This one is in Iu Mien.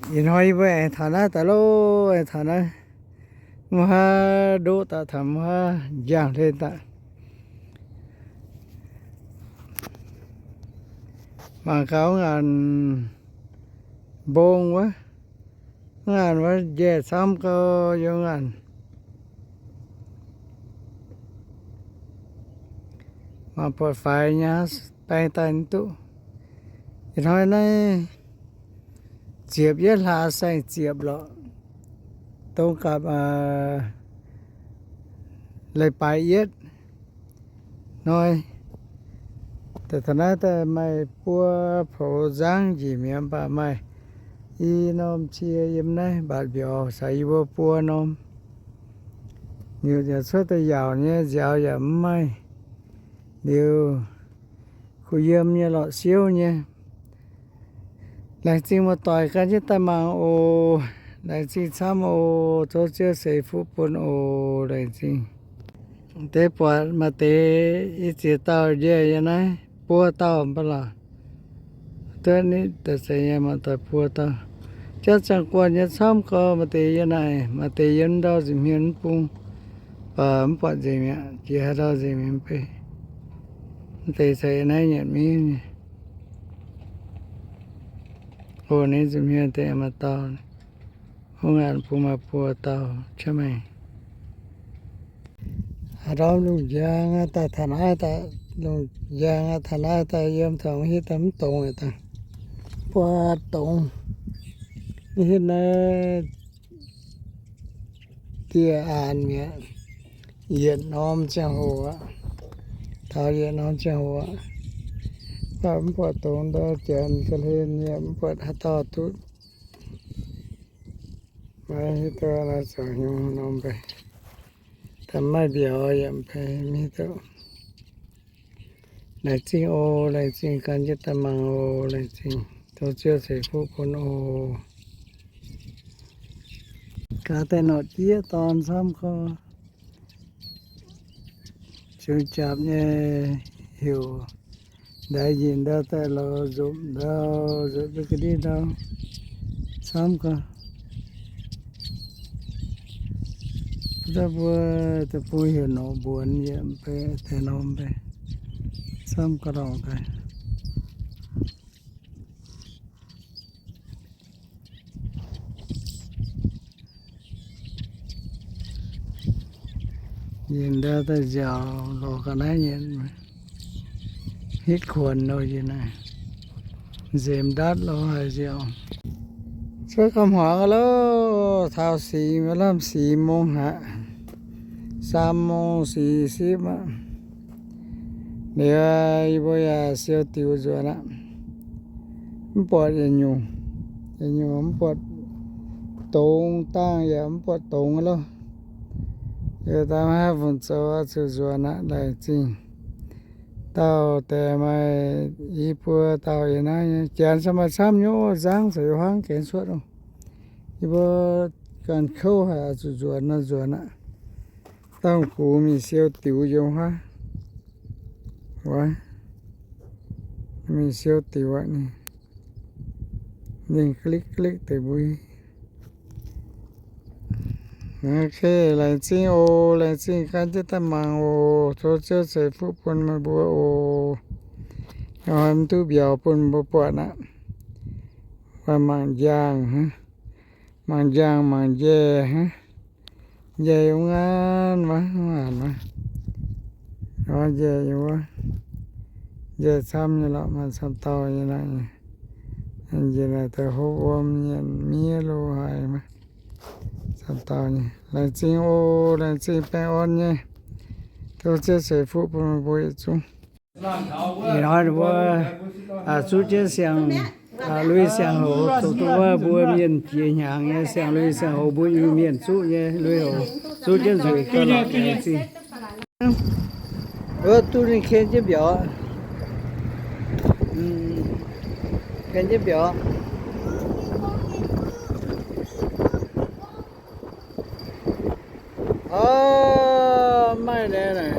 Ih hnoi yie mbuo aengx taux naaiv daaih loh, aengx taux naaiv. Mv haav ndoqv daaih taux mv haav njang hlen daaih. Mangc gaax ngaanc mbong wuov, ngaanc wuov njaih camv gau yiem ngaanc. Mangc buatc faix nyei, baeng daaih duqv. Ih hnoi naaiv ziepc yietv hlaax saeng-ziepc lorqc, dongh gapv leiz-baaix yietv hnoi. Daaih taux naaiv daaih maaih buo poux nzangv njiec mi'aqv, mv baac maaih i norm cie yiem naaiv mbatc mbiauz caux yie mbuo buo norm. Nyutc yaac cuotv daaih yaauc nyei, nziaaux yaac mv maaih. Liuz kuh yiem nyei lorqc, siouv nyei. Laengz zingh muoz-doic gan jienv daaih mangc oc. Laengz zingh camv oc. Tov Ziouv ceix fuqv bun oc. Laengz zingh. Deix buatc maaih deix i ziex dauh njaih yiem naaiv buo dauh mv baac lorqc. Duqv nitv daaih zeiz nyei, mangc doic buo dauh. Jaav ziangh guanh nyei camv gau, maaih deix yiem naaic, maaih deix yiem ndau nza'hmien mv bung, baac mv buatc nzengc mi'aqv, jiex haaix ndau nzengc mi'aqv mv bei. Mv deix caux yie naaiv nyanc mingh nyei. Oc, ninh nza'hmien deix maaih dauh. Hungh aqv, bun maaih buo dauh qaqv maengx. Haaix ndorm lungh njang aqv, daaih taux naaiv daaih, lungh njang aqv, taux naaiv daaih yiem taux hitv daaih mv dongz aqv, daaih buatc dongz. Hitv naaiv dieh aan mi'aqv, yietc norm ziangh hoc aqv. Taux yietc norm ziangh hoc aqv, mv baac mv buatc dongz ndau, janx ga'hlen yaac mv buatc haaix dauh duqv. Maiv hiuv duqv naaiv zoux hnyouv norm mbaih. Daaih maaih mbiauz yaac mv bei, mv hiuv duqv. Laengz zingh oc, laengz zingh gan jienv daaih mangc oc, laengz zingh. Tov Ziouv ceix fuqv bun oc. Gaax daaih norqc jieqv dorn camv gorx. Ziouc jaapc nyei heuc ndaix njiec ndau daaih lorz nzopc ndau, nzopc duqv ga'ndiev ndau camv gorx. Daaih mbuo daaih bung heuc norqc mbuonx yaac mv bei, deix norm mv bei, camv gorx lorqc daaih. Njiec ndau daaih nziaauc lorz ga'naaiv nyanc, hitv kuonx nor yie naaiv, nzemx ndatv lorz haaix nziaauc. Cuotv gau hmuangx loh, taux six, lamh six mong haic, สามโมงสี่สิบ aqv. Liuz yie mbuo yaac siou diux nzuonx aqv. Mv buatc yietc nyungc, yietc nyungc mv buatc dongz, dangh yaac mv buatc dongz loh. Liuz daaih maiv haih fungc zoux, zuqc nzuonx aqv. Laengz zingh dauh deix maaih i buo dauh yiem naaiv nyei. Janx se maaih camv nyei oc, nzangv caux yiem huaangv gengh cuotv oc. Yie mbuo ganh kouv haic, zuqc nzuonx nor nzuonx aqv. Dangh gux mingh siou diux yiem huaav. Wuov, mingh siou diux aqv ninh. Ninh ga'likv ga'likv deix mbuo. Ok, laengz zingh oc, laengz zingh gan jienv daaih mangc oc. Tov Ziouv ceix fuqv bun meih mbuo oc. Hnoi mv duqv mbiauz bun mbuo buatc aqv. Mangc njaangh hnangv, mangc njaangh mangc njaih hnangv. Njaih yiem wuov ngaanv wuov, wuov ngaanv wuov. Wuov njaih yiem wuov. Njaih camv nyei lorqc, maaih camv dauh nyei naaic. Njiec naaic daaih hopv wuom nyanc miev lo haic maiv. Camv dauh nyei. Laengz zingh oc, laengz zingh baengh orn nyei. Tov Ziouv ceix fuqv bun meih mbuo yietc zungv. Ih hnoi ninh mbuo zuqv jienv siang-lui siang-houz, dongh wuov mbuo mienh jiex hnyangx nyei siang-lui siang-houz, mbuo Iu-Mienh zuqv nyei lui-houx, zuqv jienv nzueic gauh lorqc, laengz zingh. Duqv ninh ken jienv mbiauz, ken jienv mbiauz. Orv, maaih naaiv naaic,